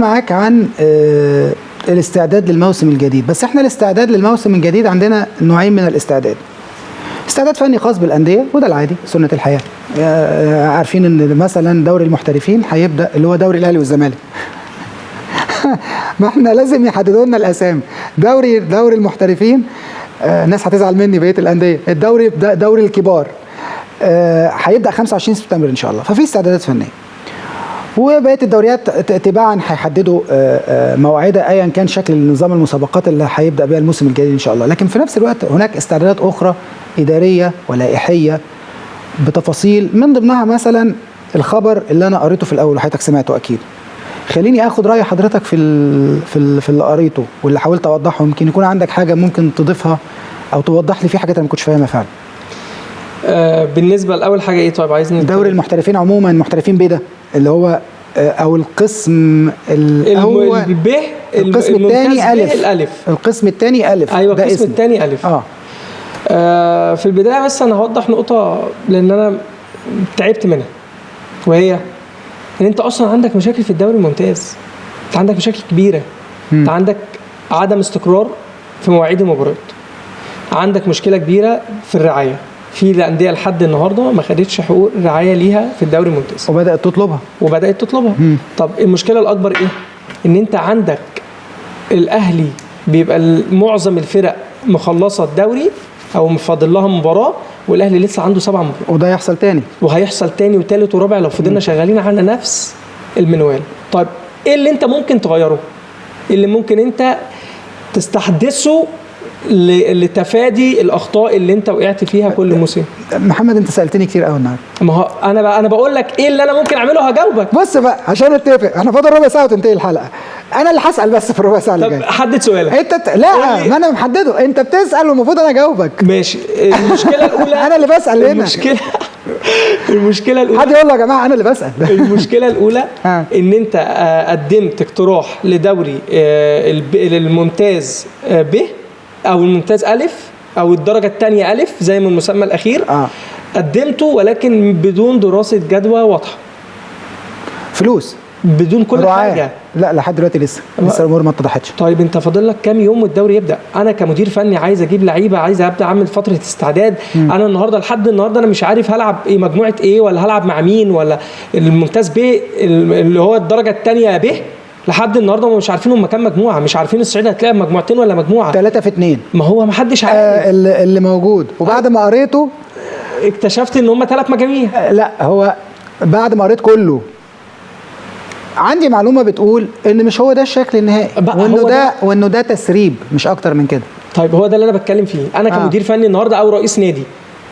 معاك عن الاستعداد للموسم الجديد. بس احنا الاستعداد للموسم الجديد عندنا نوعين من الاستعداد: استعداد فني خاص بالاندية، وده العادي سنة الحياة. عارفين ان مثلا دوري المحترفين هيبدا، اللي هو دوري الاهلي والزمالك. ما احنا لازم يحددوا لنا الاسامي. دوري المحترفين، الناس هتزعل مني، بقية الاندية. الدوري دوري الكبار هيبدا 25 سبتمبر ان شاء الله، ففي استعدادات فنية، وبقية الدوريات تباعا هيحددوا مواعيدها ايا كان شكل نظام المسابقات اللي هيبدا بها الموسم الجديد ان شاء الله. لكن في نفس الوقت هناك استعدادات اخرى ادارية ولائحيه بتفاصيل، من ضمنها مثلا الخبر اللي انا قريته في الاول وحضرتك سمعته اكيد. خليني اخد راي حضرتك في اللي قريته واللي حاولت اوضحه، يمكن يكون عندك حاجة ممكن تضيفها او توضح لي في حاجات انا ما كنتش فاهمها فعلا. بالنسبة لاول حاجة ايه؟ طيب عايزني دوري المحترفين عموما، محترفين ب ده اللي هو او القسم الاول ب، القسم الثاني الف. الالف. القسم الثاني الف. ايوه، القسم الثاني الف. في البداية بس انا هوضح نقطة لان انا تعبت منها، وهي ان انت اصلا عندك مشاكل في الدوري الممتاز. انت عندك مشاكل كبيرة. انت عندك عدم استقرار في مواعيد المباريات، عندك مشكلة كبيرة في الرعاية. في الاندية لحد النهارده ما خدتش حقوق الرعاية ليها في الدوري الممتاز، وبدات تطلبها. وبدات تطلبها. طب المشكلة الاكبر ايه؟ ان انت عندك الاهلي بيبقى معظم الفرق مخلصة الدوري او مفاضل لها مباراة، والاهلي لسه عنده 7 مباريات. وده يحصل تاني، وهيحصل تاني وتالت ورابع لو فضلنا شغالين على نفس المنوال. طيب ايه اللي انت ممكن تغيره؟ إيه اللي ممكن انت تستحدثه لتفادي الاخطاء اللي انت وقعت فيها كل موسم؟ محمد، انت سالتني كتير قوي النهارده. ما هو انا بقول لك ايه اللي انا ممكن اعمله، هجاوبك. بص بقى عشان نتفق، احنا فاضل ربع ساعة وتنتهي الحلقة. انا اللي هسال بس في الربع ساعة اللي جاية. طب حدد سؤالك. انت لا، ما انا محددة، انت بتسال والمفروض انا اجاوبك. ماشي. المشكلة الاولى انا اللي بسال هنا. المشكلة الاولى، حد يقول له يا جماعة انا اللي بسال. المشكلة الاولى ان انت قدمت اقتراح لدوري للممتاز ب او الممتاز الف او الدرجة الثانية الف زي ما المسمى الاخير. قدمته ولكن بدون دراسة جدوى واضحة. فلوس، بدون كل رعاية. حاجة. لا، لحد دلوقتي لسه الامور ما اتضحتش. طيب انت فاضل لك كام يوم والدوري يبدا؟ انا كمدير فني عايز اجيب لعيبة، عايز ابدا اعمل فترة استعداد. انا النهارده لحد النهارده انا مش عارف هلعب ايه، مجموعة ايه، ولا هلعب مع مين، ولا الممتاز ب اللي هو الدرجة الثانية ب، لحد النهارده هم مش عارفين هم كام مجموعة، مش عارفين الصعيد هتلاعب مجموعتين ولا مجموعة. 3 في 2. ما هو ما حدش عارف. اللي موجود وبعد ما قريته اكتشفت ان هم 3 مجاميع. لا، هو بعد ما قريت كله عندي معلومة بتقول ان مش هو ده الشكل النهائي، وانه ده وانه ده تسريب مش اكتر من كده. طيب هو ده اللي انا بتكلم فيه. انا كمدير فني النهارده او رئيس نادي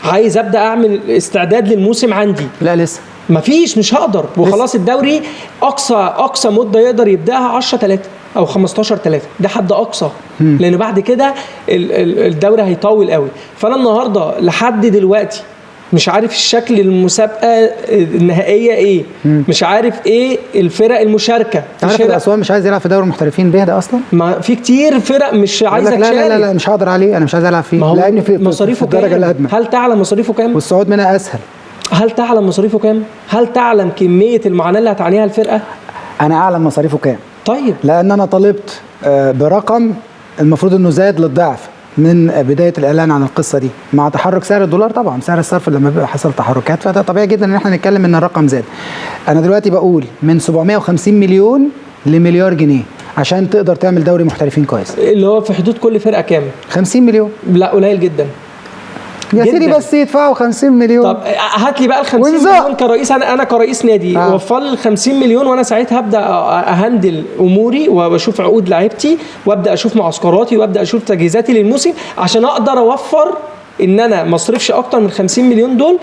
عايز ابدا اعمل استعداد للموسم عندي. لا، لسه. مفيش، مش هقدر. وخلاص الدوري اقصى مده يقدر يبداها 10/3 او 15/3، ده حد اقصى، لان بعد كده الدوري هيطول قوي. فانا النهارده لحد دلوقتي مش عارف الشكل المسابقة النهائية ايه، مش عارف ايه الفرق المشاركة. عارف الاسوان مش عايز يلعب في دوري المحترفين به ده اصلا. ما في كتير فرق مش عايزه. لا لا لا لا، مش هقدر عليه، انا مش عايز العب فيه. ما هو لعبني في مصاريفه في الدرجة الادنى. هل تعلم مصاريفه كام؟ والصعود منها اسهل. هل تعلم مصاريفه كام؟ هل تعلم كمية المعاناة اللي هتعانيها الفرقة؟ انا اعلم مصاريفه كام. طيب. لان انا طالبت برقم المفروض انه زاد للضعف من بداية الاعلان عن القصة دي، مع تحرك سعر الدولار طبعا، سعر الصرف لما بيبقى حصل تحركات فده طبيعي جدا ان احنا نتكلم ان الرقم زاد. انا دلوقتي بقول من 750 مليون لمليار جنيه عشان تقدر تعمل دوري محترفين كويس. اللي هو في حدود كل فرقه كام؟ 50 مليون. لا، قليل جدا. يا سيدي بس يدفعوا 50 مليون. طب هات لي بقى ال 50 مليون كرئيس، انا كرئيس نادي وفر لي ال 50 مليون، وانا ساعتها ابدا اهندل اموري واشوف عقود لعيبتي وابدا اشوف معسكراتي وابدا اشوف تجهيزاتي للموسم عشان اقدر اوفر ان انا ما اصرفش اكتر من 50 مليون دول.